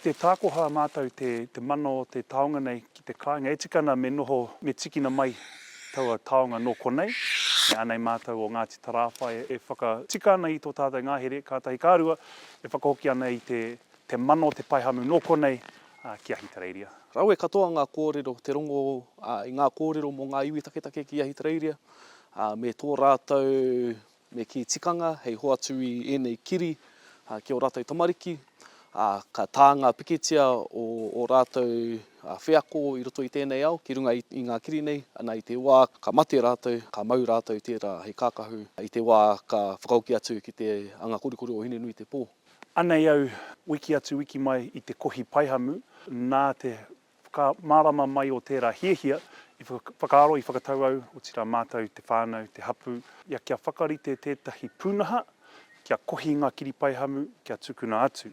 te tākoha mātou te, te mana o te taonga nei ki te kāinga, e tika ana me noho, me tikina mai taua taonga nō konei, me anei mātou o Ngāti Tarāwhai e whakatika ana i tō tātou ngahere, kātahi ka rua, e whakahoki ana i te, te mana o te paihamu nō konei, ā, ki Ahitereiria. Rawe katoa ngā kōrero, te rongo i ngā kōrero mō ngā iwi taketake ki Ahitereiria, ā, me tō rātou me kī tikanga hei hoatu i ēnei kiri ki ō rātou tamariki, ā, ka tā ngā pikitia o ō rātou wheako i roto i tēnei ao ki runga i ngā kiri nei, ana i te wā ka mate rātou, ka mau rātou tērā hei kākahu i te wā ka whakahoki atu ki te anga korikori o Hinenuitepō. Anei au wiki atu wiki mai i te kohi paihamu, nā te whakamārama mai o tērā hiahia, i whakaaro, i whakatau au, otirā mātou, te whānau, te hapū, ia kia whakarite tētahi pūnaha, kia kohi ngā kiripaihamu, kia tukuna atu.